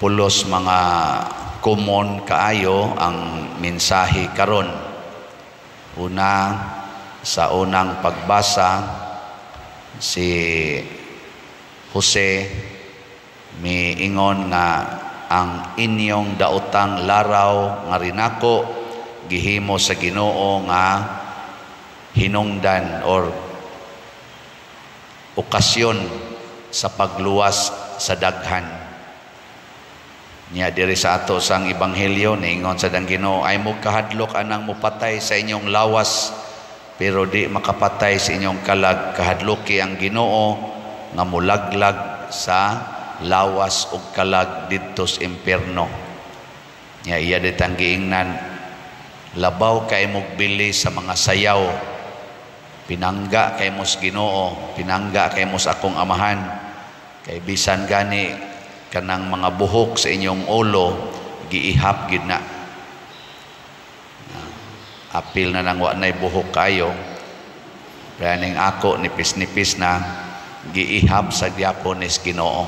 Pulos mga common kaayo ang mensahe karon. Una, sa unang pagbasa, si Jose miingon nga ang inyong daotang laraw nga rinako gihimo sa Ginoo nga hinungdan or okasyon sa pagluwas sa daghan. Nya diri sa ato sang ebanghelyo, niingon sa dang Ginoo, ay mo kahadlok anang mopatay sa inyong lawas pero di makapatay sa inyong kalag, kahadloki ang Ginoo nga mulaglag sa lawas ug kalag didto sa impierno. Nya iya ditang giingnan, labaw kay mog bili sa mga sayaw, pinangga kay mo sa Ginoo, pinangga kay mo sa akong amahan, kay bisan gani kanang mga buhok sa inyong ulo giihap gid na. Apil na nang wa nay buhok kayo, pero ning ako nipis-nipis na, giihap sa gyapon ni Ginoo.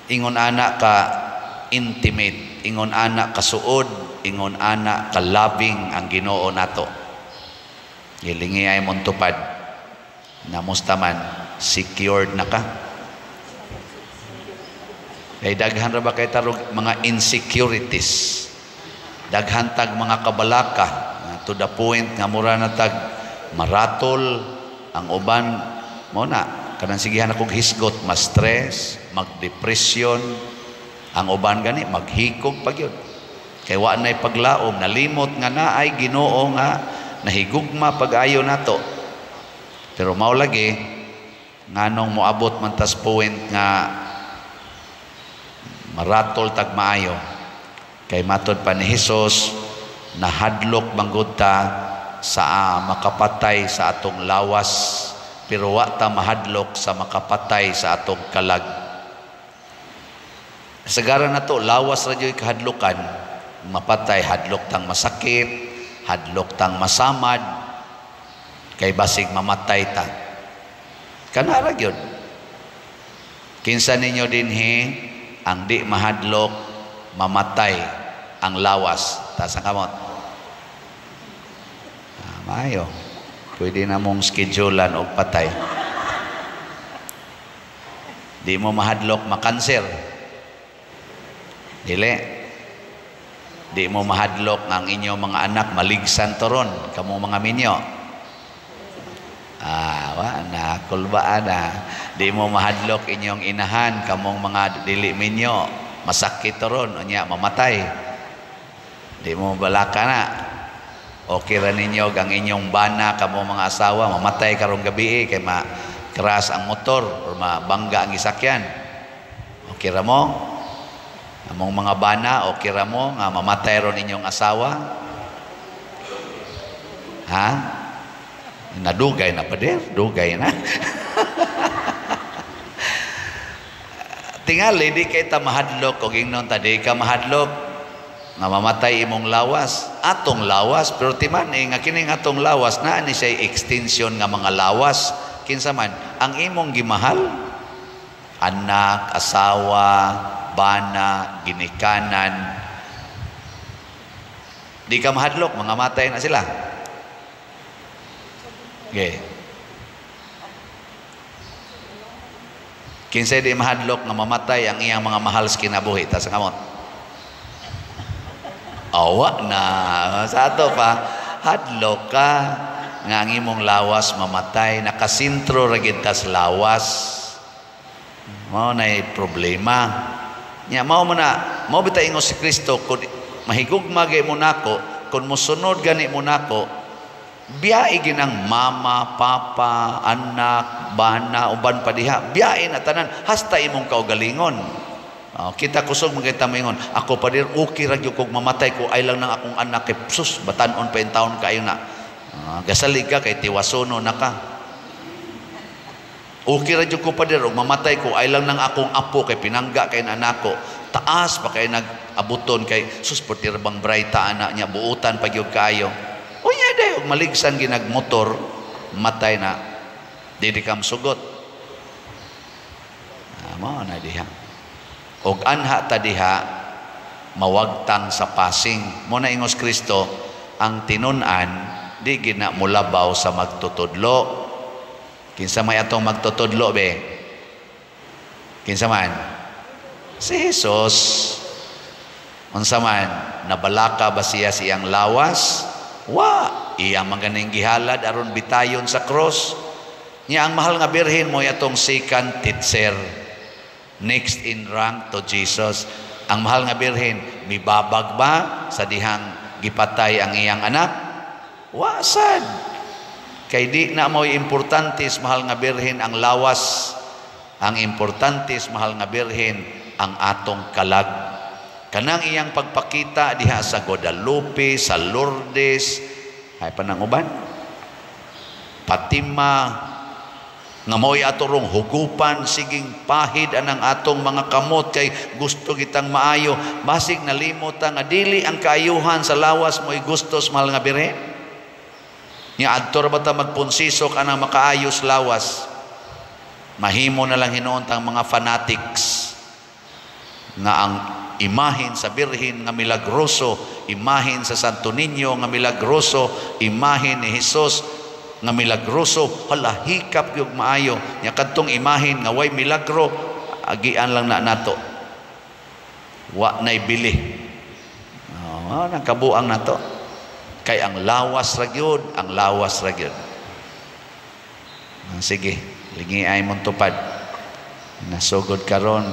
Ingon ana ka intimate, ingon ana ka suod, ingon ana ka loving ang Ginoo nato. Gilingi ay mong tupad. Namusta man, secured na ka. Kay daghan ra ba kay tarog mga insecurities. Daghan tag mga kabalaka to the point nga mura na tag maratol ang uban mo na kanang sigihan akong hisgot, ma-stress, magdepresyon ang uban, gani maghikog pa gyud kay wa nay paglaom, nalimot nga naay Ginoo nga nahigugma pag-ayo nato. Pero mao lagi, nganong moabot man tas point nga maratol tag maayo? Kay matod pa ni Hesus, nahadlok manggod ta sa makapatay sa atong lawas pero wa ta mahadlok sa makapatay sa atong kalag. Kasagaran nato, lawas ra jud kahadlokan mapatay. Hadlok tang masakit, hadlok tang masamad kay basig mamatay ta. Kana ra gyud. Kinsa ninyo dinhi ang di mahadlok mamatay ang lawas? Taas ang kamot. Ah, maayo. Pwede na mong schedulean og patay. Di mo mahadlok makanser? Dili. Di mo mahadlok ang inyong mga anak maligsan toron kamo mga minyo? Ah, wa na kulbaan na. Di mo mahadlok inyong inahan, kamong mga dili minyo, masakit toron unya mamatay? Di mo balaka na? Okay ra ninyo ang inyong bana, kamo mga asawa, mamatay karong gabi kay ma crash ang motor or mabangga ang gisakyan? Okay ra mo? Among mga bana, okay ra mo nga mamatay ron inyong asawa? Ha? Nadugay na pa der, dugay na. Tingali di kay ta mahadlok og ingnon ta, di ka mahadlok nga mamatay imong lawas, atong lawas, pero timan eh, nga kining atong lawas naa ni siya extension nga mga lawas. Kinsa man ang imong gimahal, anak, asawa, bana, ginikanan, di ka mahadlok mga matay na sila? Okay. Kinsay di mahadlok nga mamatay ang iyang mga mahal sa kinabuhi? Taas ang kamot. Awa na. Sa ato pa, hadlok ka nga ang imong lawas mamatay. Nakasintro ra gid tas lawas. Mao nay problema. Nya mao man na, mao bitaw ingon si Kristo, kun mahigugma gay mo nako, kun mosunod gani mo nako, biyae ginang mama, papa, anak, bana, uban pa diha. Biyae na tanan hasta imong kaugalingon. Kita kusog magkita mo ingon, ako pa dir okay ra gyud kog mamatay ko ay lang nang akong anak kay sus batan-on pa in taon kayo na. Gasalig ka kay tiwasono na ka. Okay ra gyud ko pa dir og mamatay ko ay lang nang akong apo kay pinangga kay anak ko. Taas pa kay nag-abuton kay sus portir bang brayta anak niya buutan pa gyud kaayo. Unya day og maligsan ginagmotor matay na dili ka masugot. Mao na diha. Og anha ta diha mawagtang sa passing. Mo na ingos Kristo, ang tinun-an di gina mulabaw sa magtutudlo. Kinsa may atong magtutudlo be? Kinsa man? Si Jesus. Unsa man, nabalaka ba siya sa iyang lawas? Wa, iyang maganing gihalad aron bitayon sa cross. Nya ang mahal nga birhen mo atong second teacher. Next in rank to Jesus. Ang mahal nga birhen, mibabag ba sa dihang gipatay ang iyang anak? Wa sad. Kay di na mo'y importante sa mahal nga birhen ang lawas. Ang importante sa mahal nga birhen ang atong kalag. Kanang iyang pagpakita diha sa Guadalupe, sa Lourdes, ay panang uban. Fatima, nga mao'y ato rong hugupan, siging pahid anang atong mga kamot kay gusto kitang maayo. Basig nalimot nga dili ang kaayuhan sa lawas mo'y gusto sa mahal nga birhen. Nya adto ra ba ta magpunsisok anang makaayos lawas? Mahimo na lang hinuon tang mga fanatics nga ang imahen sa birhen nga milagroso, imahen sa Santo Niño nga milagroso, imahen ni Jesus nga milagroso, hala, hikap gyud maayo. Nya kadtong imahen nga way milagro, agian lang na nato. Wa nay bili. Oh, nagkabuang nato. Kay ang lawas ra gyud, ang lawas ra gyud. Sige, lingi ay mong tupad. Nasugod karon,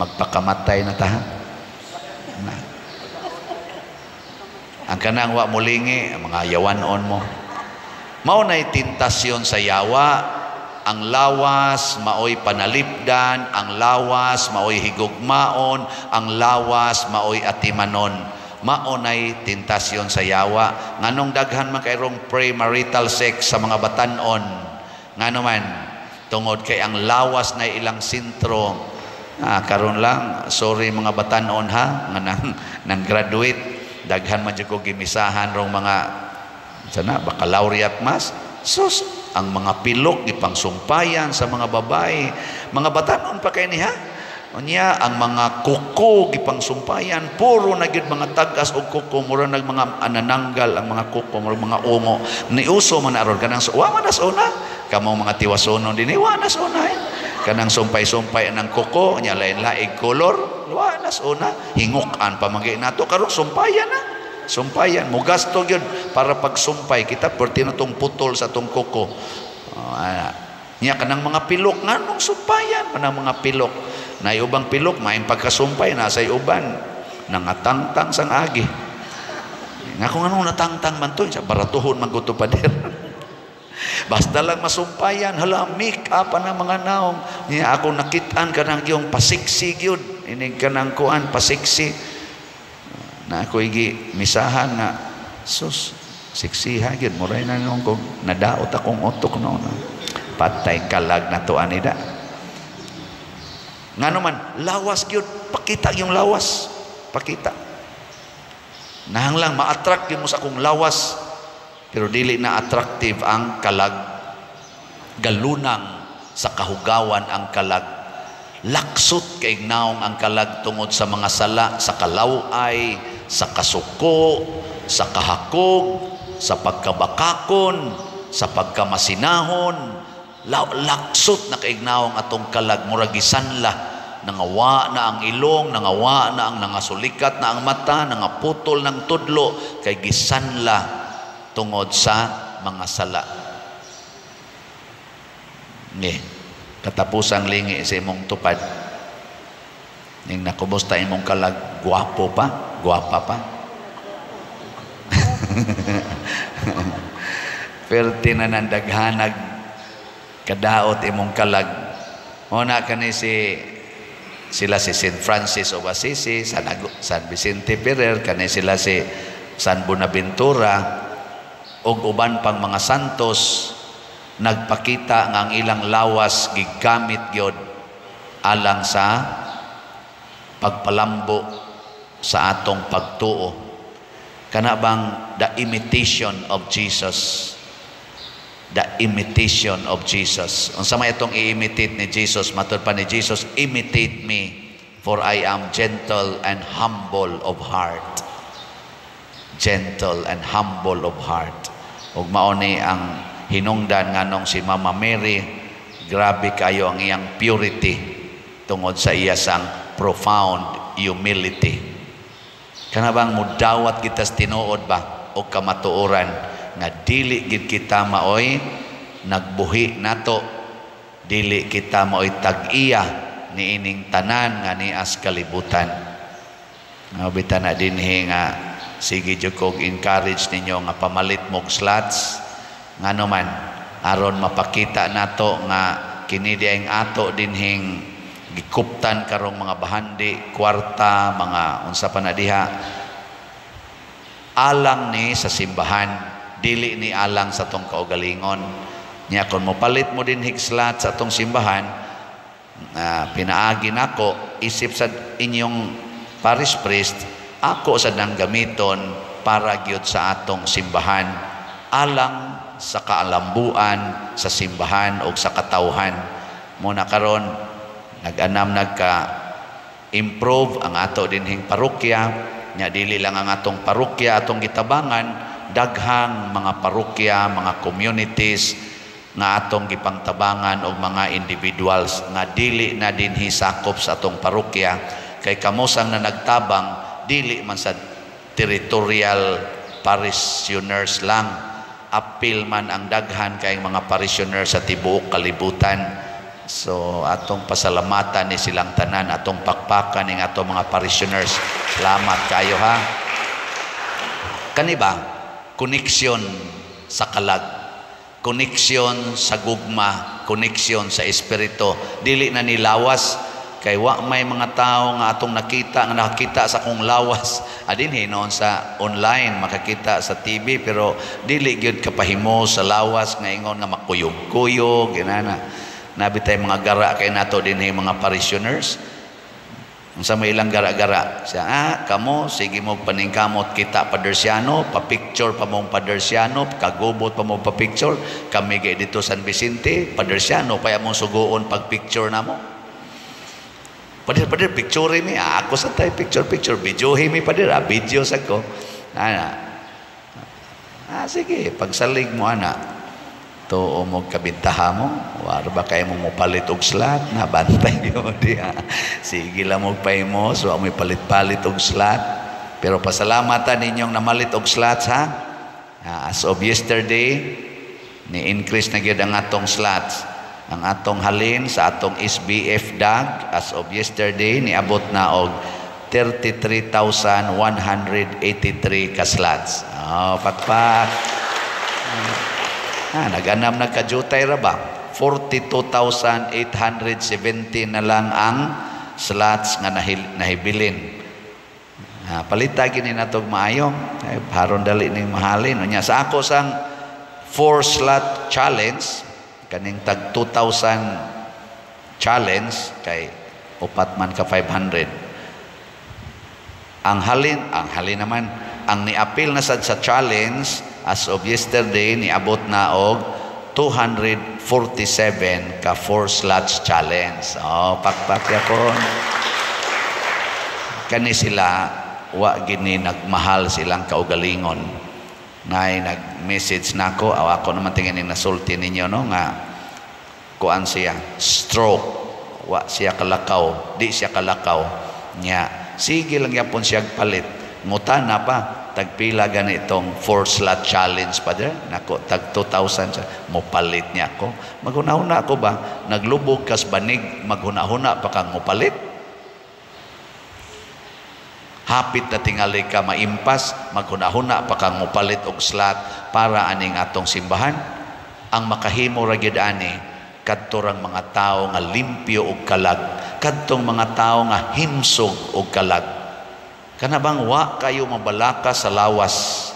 magpakamatay na ta. Na. Ang kanang wa mulingi, mga yawanon mo. Mao na'y tentasyon sa yawa, ang lawas maoy panalipdan, ang lawas maoy higugmaon, ang lawas maoy atimanon. Mao na'y tentasyon sa yawa. Nganong daghan man kayrong premarital sex sa mga batanon? Ngano man, tungod kay ang lawas na ilang sentro. Ah, karon lang, sorry mga batanon ha, nga nang graduate, daghan man jud ko gimisahan rong mga sana baccalaureate mas. Sus, ang mga pilok gipangsumpayan sa mga babae. Mga batanon pa kay niha. Unya ang mga kuko gipangsumpayan, puro na gyud mga tag-as og kuko, mura nag mga anananggal ang mga kuko, mura mga ungo. Niuso man aron kanang wa man nas una, kamong mga tiwasonon dinhi wa nas una eh. Kanang sumpay-sumpay anang kuko, nya lain-laing kolor, wa nas una, hinguk-an pa man nato karon sumpayan na. Sumpayan, mugasto gyud para pagsumpay kita perti na tong putol sa tong kuko. Oh, ana. Nya kanang mga pilok, nganong sumpayan man ang mga pilok? Na ubang pilok maayong pagkasumpay, nasa uban nangatangtang sang agi. Nga kung anong natangtang man to, sa baratuhon man ko to, pader. Basta lang masumpayan, hala, make up ang mga naong. Nya ako nakitaan kanang yung pasiksi gyud, inig kanang kuan pasiksi. Na ako igi misahan nga sus, siksiha gyud, muray na nung kung nadaot akong utok noon. Patay kalag na to anida. Ngano man, lawas gyud, pakita yung lawas, pakita. Nahang lang ma-attract gyud mo sa akong lawas, pero dili na attractive ang kalag. Galunang sa kahugawan ang kalag. Laksot kay naong ang kalag tungod sa mga sala, sa kalaway, sa kasuko, sa kahakog, sa pagkabakakon, sa pagkamasinahon. Laksot na kaignaong atong kalag, murag gisanla, nangawa na ang ilong, nangawa na ang nangasulikat na ang mata, nangaputol ng tudlo kay gisanla tungod sa mga sala. Ni katapusang lingi sa imong tupad. Ning nakumusta imong kalag, guwapo pa, guwapa pa. Perti na nandaghanag kadaot imong kalag. Muna kani si sila si Saint Francis of Assisi, San Vicente Ferrer, kani sila si San Bonaventura ug uban pang mga santos, nagpakita nga ang ilang lawas gigamit gyud alang sa pagpalambo sa atong pagtuo. Kana bang the imitation of Jesus? The imitation of Jesus. Unsa may atong i-imitate ni Jesus? Matud pa ni Jesus, "Imitate me for I am gentle and humble of heart." Gentle and humble of heart. Ug mao ni ang hinungdan nganong si Mama Mary, grabe kayo ang iyang purity tungod sa iya sang profound humility. Kana bang mudawat kita sa tinuod ba o kamatuoran nga dili gid kita maoy nagbuhi nato, dili kita maoy tag-iya niining tanan nga nias kalibutan. Nga bitan na dinhi nga sige jud kog encourage ninyo nga pamalit mog slots, ngano man aron mapakita nato nga kini diay ato dinhing gikuptan karong mga bahandi, kwarta, mga unsa pa na diha, alang ni sa simbahan, dili ni alang sa tong kaugalingon. Nya kon mopalit mo dinhig slot sa atong simbahan, pinaagi nako isip sa inyong parish priest, ako sa nang gamiton para gyud sa atong simbahan, alang sa kaalambuan sa simbahan o sa katawhan. Muna karon nag-anam, nagka improve ang ato dinhing parokya. Nya dili lang ang atong parokya atong gitabangan, daghang mga parokya, mga communities nga atong gipangtabangan og mga individuals nga dili na dinhi sakop sa atong parokya, kay kamosang na nagtabang dili man sa territorial parishioners lang, apil man ang daghan kay mga parishioners sa tibuok kalibutan. So atong pasalamatan ni silang tanan, atong pakpakan ning atong mga parishioners. Salamat kayo ha. Kani ba koneksyon sa kalag, koneksyon sa gugma, koneksyon sa espiritu, dili na nilawas, kay wa may mga tao nga atong nakita nga nakakita sa akong lawas adin noon sa online, makakita sa TV, pero dili gyud kapahimo sa lawas nga ingon nga makuyog-kuyog ginana. Nabi tay mga gara kay nato dinhi mga parishioners. Unsa may ilang gara-gara siya, kamo sige mo paningkamot kita Padersiano, pa-picture pa mong Padersiano, kagubot pa mo pa-picture. Kami gay dito San Vicente, Padersiano pa mong suguon pag picture namo. "Pader, pader, picture mi." "Ako sa tay picture, picture. Videohi mi, pader." "Video sa ko." Ana. Sige, pagsalig mo ana. Tuo mo kabintaha mo. War ba kayo mo mopalit og slot? Nabantay mo diha. Sige lang mo mo. So, amoy palit-palit og slot. Pero pasalamatan ninyong namalit og slots, ha? As of yesterday, ni-increase na gyud ang atong slots. Ang atong halin sa atong SBF DAG as of yesterday niabot na og 33,183 ka slots. Oh, pakpak. Naganam nagkajutay ra ba? 42,870 na lang ang slots nga nahibilin. Palita gini natog maayo. Ay, haron dali ning mahalin. Unya sa ako sang 4 slot challenge, kaning tag 2,000 challenge kay upat man ka 500. Ang halin naman, ang niapil na sad sa challenge as of yesterday niabot na og 247 ka 4 slots challenge. Oh, pakpak yapon. Kani sila wa gini nagmahal silang kaugalingon. Nay nag-message nako, aw ako naman tingin ni nasulti ninyo no nga kuan siya, stroke, wa siya kalakaw, di siya kalakaw. Nya sige lang yapon siya palit. Ngutana pa tagpila ganitong 4 slot challenge, pader? Nako, tag 2,000 siya. Mopalit niya ako. Maghuna-huna ako ba? Naglubog kas banig, maghuna-huna pa kang mopalit? Hapit na tingali ka maimpas, maghuna-huna pa kang mopalit og slot para aning atong simbahan. Ang makahimo ra gyud ani kadto rang mga tawo nga limpyo og kalag, kadtong mga tawo nga himsog og kalag. Kana bang wa kayo mabalaka sa lawas?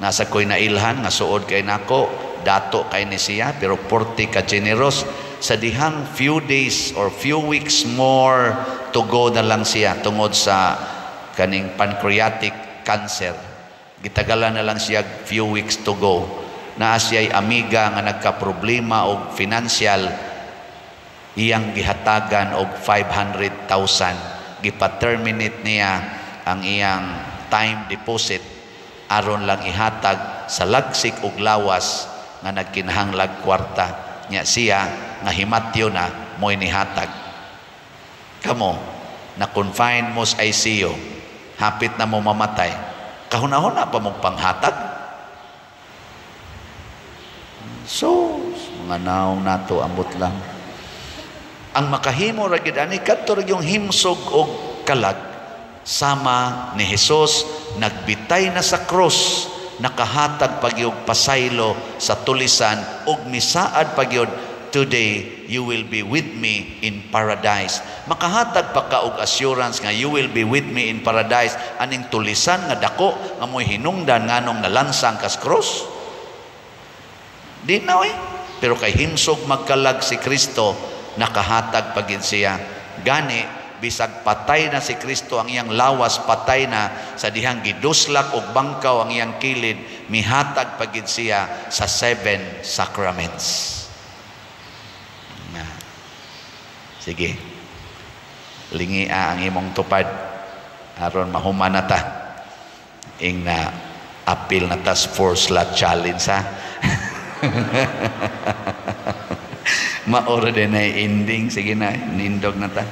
Nasa ko'y nailhan nga suod kay nako, dato kay ni siya, pero porte ka generous. Sa dihang few days or few weeks more to go na lang siya tungod sa kaning pancreatic cancer. Gitagalan na lang siya few weeks to go. Naa siya'y amiga nga nagka-problema og financial, iyang gihatagan og 500,000. Gipa-terminate niya ang iyang time deposit aron lang ihatag sa lagsik og lawas nga nagkinahanglag kwarta nya. Siya nga himatyo na, mo'y nihatag. Kamo na confine mo sa ICU, hapit na mo mamatay, kahuna-huna pa mong panghatag. So mga naong nato, ambot lang. Ang makahimo ra gid ani, kadto ra yung himsog og kalag sama ni Hesus. Nagbitay na sa krus, nakahatag pagyog pasaylo sa tulisan ug misaad pagyod, "Today you will be with me in paradise." Makahatag pa ka og assurance nga "You will be with me in paradise" aning tulisan nga dako nga mo'y hinungdan nganong nalansang kas krus? Di na oy. Pero kay himsog magkalag si Kristo, nakahatag pagid siya. Gani bisag patay na si Kristo, ang iyang lawas patay na sa dihang giduslak og bangkaw ang iyang kilid, mihatag pagid siya sa seven sacraments. Na. Sige. Lingia ang imong tupad aron mahuman na ta. Ing na apil na tas four slot challenge, ha. Maoro din na ending. Sige na, nindog na ta.